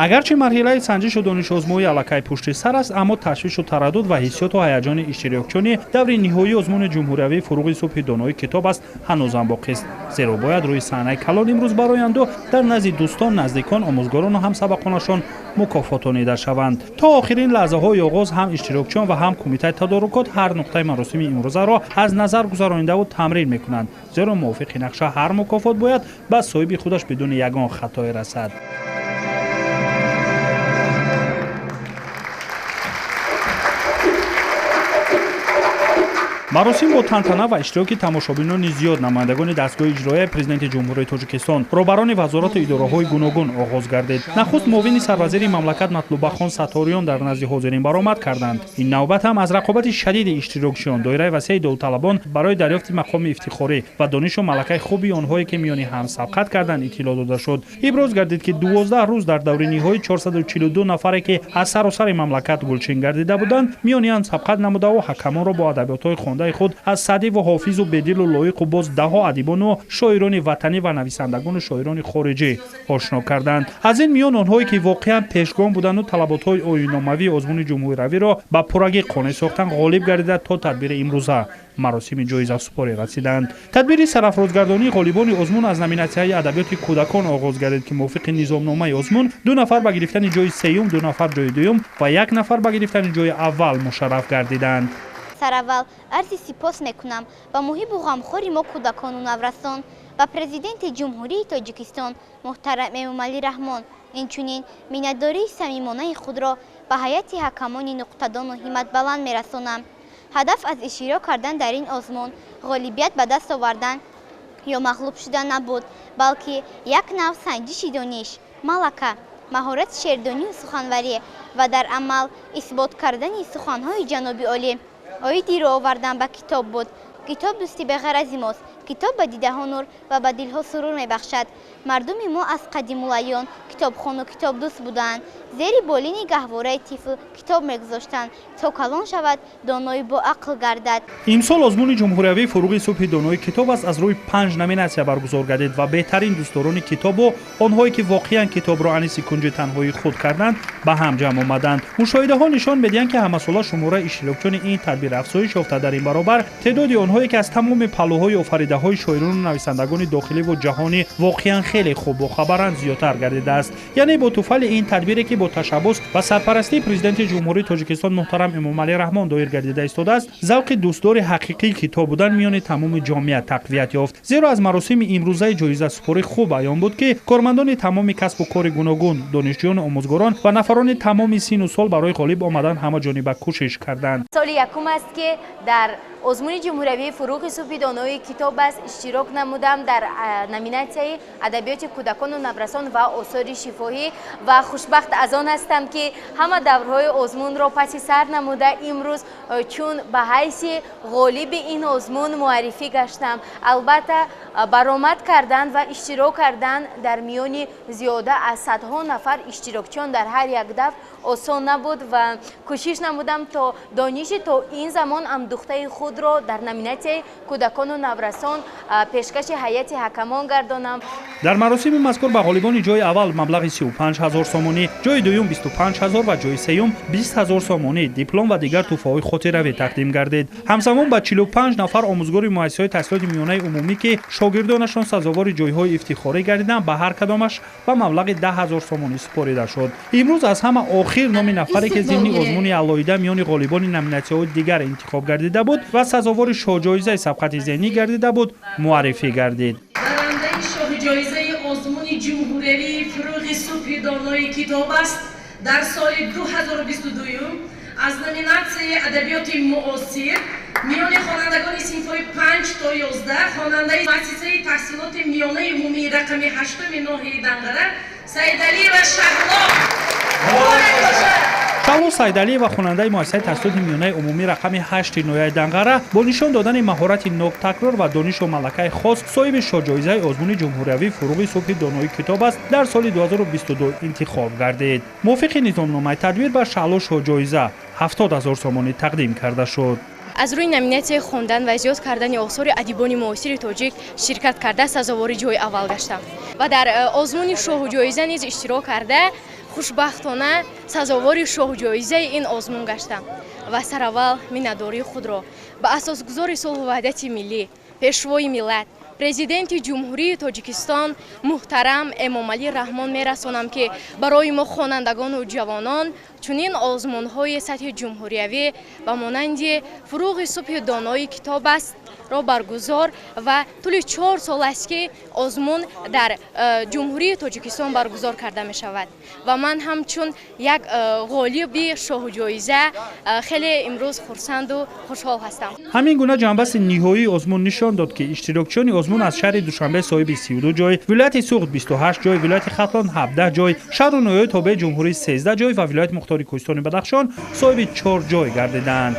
Агарчи марҳилаи санҷишу донишозмоӣ аллакай пушти сар аст, аммо ташвишу тараддуд ва ҳиссиёту ҳаяҷони иштирокчиёни даври ниҳоии озмуни ҷумҳуриявии «Фуруғи субҳи донои китоб аст» ҳанӯзам боқист. Зеро бояд рӯи саҳнаи калон имрӯз бароянду дар назди дӯстон, наздикон, омӯзгорону ҳамсабақонашон мукофотонида шаванд. То охирин лаҳзаҳои оғоз ҳам иштирокчиён ва ҳам кумитаи тадорукот ҳар нуқтаи маросими имрӯзаро аз назар гузаронидаву тамрин мекунанд. Зеро мувофиқи нақша ҳар мукофот бояд ба соҳиби худаш бидуни ягон хатое расад. Маросим бо тантана ва иштироки тамошобинони зиёд, намояндагони дастгоҳи иҷроияи Президенти Ҷумҳурии Тоҷикистон, роҳбарони вазорату идораҳои гуногун оғоз гардид. Нахуст муовини сарвазири мамлакат Матлубахон Сатториён дар назди ҳозирин баромад карданд. Ин навбат ҳам аз рақобати шадиди иштирокчиён, доираи васеи довталабон барои дарёфти мақоми ифтихорӣ ва донишу малакаи хуби онҳое, ки миёни ҳам сабқат карданд, иттилоъ дода шуд. Иброз гардид, ки 12 рӯз дар даври ниҳоӣ 442 нафаре, ки аз саросари мамлакат гулчин гардида буданд, миёни ҳам сабқат намудаву ҳакамонро бо адабиётҳои хондаи худ аз Саъдиву Ҳофизу Бедилу Лоиқу боз даҳҳо адибону шоирони ватанӣ ва нависандагону шоирони хориҷӣ ошно карданд. Аз ин миён онҳое, ки воқеан пешгом буданду талаботҳои оинномавии озмуни ҷумҳуриявиро ба пуррагӣ қонеъ сохтанд, ғолиб гардида то тадбири имрӯза маросими ҷоизасупорӣ расиданд. Тадбири сарафрозгардонии ғолибони озмун аз номинатсияи адабиёти кӯдакон оғоз гардид, ки мувофиқи низомномаи озмун 2 нафар ба гирифтани ҷои сеюм, 2 нафар ҷои дуюм ва 1 нафар ба гирифтани ҷои аввал мушарраф гардиданд. Сараввал арзи сипос мекунам ба муҳибу ғамхори мо кӯдакону наврасон, ба Президенти Ҷумҳурии Тоҷикистон муҳтарам Эмомалӣ Раҳмон. Инчунин миннатдории самимонаи худро ба ҳайати ҳакамони нуқтадону ҳимматбаланд мерасонам. Ҳадаф аз иштирок кардан дар ин озмун ғолибият ба даст овардан ё мағлуб шудан набуд, балки як нав санҷиши дониш, малака, маҳорати шеърдонию суханварӣ ва дар амал исбот кардани суханҳои ҷаноби олӣ оиди рӯ овардан ба китоб буд. Китоб дӯсти беғарази мост. Китоб ба дидаҳо нур ва ба дилҳо сурур мебахшад. Мардуми мо аз қадимулайён китобхону китобдӯст буданд. Зери болини гаҳвораи тифл китоб мегузоштанд, то калон шавад, донои боақл гардад. Имсол озмуни ҷумҳуриявии «Фуруғи субҳи донои китоб аст» аз рӯи 5 номинатсия баргузор гардид ва беҳтарин дӯстдорони китобу онҳое, ки воқеан китобро аниси кунҷи танҳоии худ карданд, ба ҳам ҷамъ омаданд. Мушоҳидаҳо нишон медиҳанд, ки ҳамасола шумораи иштирокчиёни ин тадбир афзоиш ёфта, дар ин баробар теъдоди онҳое, ки аз тамоми паҳлӯҳои офаридаҳои шоирону нависандагони дохиливу ҷаҳонӣ воқеан хеле хуб бохабаранд, зиёдтар гардидааст. Яъне бо туфайли ин тадбире, ки бо ташаббус ва сарпарастии Президенти Ҷумҳурии Тоҷикистон муҳтарам Эмомалӣ Раҳмон доир гардида истодааст, завқи дӯстдори ҳақиқии китоб будан миёни тамоми ҷомеа тақвият ёфт. Зеро аз маросими имрӯзаи ҷоизасупорӣ хуб аён буд, ки кормандони тамоми касбу кори гуногун, донишҷӯёну омӯзгорон ва нафарони тамоми сину сол барои ғолиб омадан ҳамаҷониба кӯшиш карданд. Соли якум аст, ки дар озмуни ҷумҳуриявии «Фуруғи субҳи донои китоб аст» иштирок намудам дар номинатсияи адабиёти кӯдакону наврасон ва осори шифоҳӣ ва хушбахт аз он ҳастам, ки ҳама даврҳои озмунро паси сар намуда имрӯз чун ба ҳайси ғолиби ин озмун муаррифӣ гаштам. Албатта, баромад кардан ва иштирок кардан дар миёни зиёда аз садҳо нафар иштирокчиён дар ҳар як давр осон набуд ва кӯшиш намудам, то дониши то ин замон андӯхтаи худро дар номинатсияи кӯдакону наврасон пешкаши ҳайати ҳакамон гардонам. Дар маросими мазкур ба ғолибони ҷои аввал маблағи 35 ҳазор сомонӣ, ҷои дуюм 25 ҳазор ва ҷои сеюм 20 ҳазор сомонӣ, диплом ва дигар тӯҳфаҳои хотиравӣ тақдим гардид. Ҳамзамон ба 45 нафар омӯзгори муассисаҳои таҳсилоти миёнаи умумӣ, ки шогирдонашон сазовори ҷойҳои ифтихорӣ гардиданд, ба ҳар кадомаш ба маблағи 10 ҳазор сомонӣ супорида шуд. Имрӯз аз ҳама охир номи нафаре, ки зимни озмуни алоҳида миёни ғолибони номинатсияҳои дигар интихоб гардида буд ва сазовори шоҳҷоизаи сабқати зеҳнӣ гардида буд, муаррифӣ гардид. Барандаи шоҳҷоизаи озмуни ҷумҳуриявии «Фуруғи субҳи донои китоб аст» дар соли 2022 аз номинатсияи адабиёти муосир миёни хонандагони синфҳои 5 то 11, хонандаи муассисаи таҳсилоти миёнаи умумии рақами 8 ноҳияи Данғара Саидалиева Шаҳло. Шаҳло Саидалиева, хонандаи муассисаи таҳсилоти миёнаи умумӣ рақами 8 ноҳияи Данғара, бо нишон додани маҳорати нотакрор ва донишу малакаи хос соҳиби шоҳҷоизаи озмуни ҷумҳуриявии «Фуруғи субҳи донои китоб аст» дар соли 2022 интихоб гардид. Мувофиқи низомномаи тадбир ба Шаҳло шоҳҷоиза 70 ҳазор сомонӣ тақдим карда шуд. Аз рӯи номинатсияи хондан ва зиёд кардани осори адибони муосири тоҷик ширкат карда, сазовори ҷои аввал гаштам ва дар озмуни шоҳуҷоиза низ иштирок карда, Хушбахтона сазовори шоҳҷоизаи ин озмун гаштам ва сараввал миннатдории худро ба асосгузори сулҳу ваҳдати миллӣ, пешвои миллат, Президенти Ҷумҳурии Тоҷикистон муҳтарам Эмомалӣ Раҳмон мерасонам, ки барои мо хонандагону ҷавонон чунин озмунҳои сатҳи ҷумҳуриявӣ ба монанди «Фурӯғи субҳи донои китоб аст» ро баргузор ва тӯли 4 сол аст, ки озмун дар Ҷумҳурии Тоҷикистон баргузор карда мешавад. Ва ман ҳамчун як ғолиби шоҳҷоиза хеле имрӯз хурсанду хушҳол ҳастам. Ҳамин гуна ҷамъбасти ниҳоии озмун нишон дод, ки иштирокчиёни озмун аз шаҳри Душанбе соҳиби 32 ҷой, вилояти Суғд 28 ҷой, вилояти Хатлон 17 ҷой, шаҳру ноҳияҳои тобеи ҷумҳурӣ 13 ҷой ва вилояти мухтори кӯҳистони Бадахшон соҳиби чор ҷой гардиданд.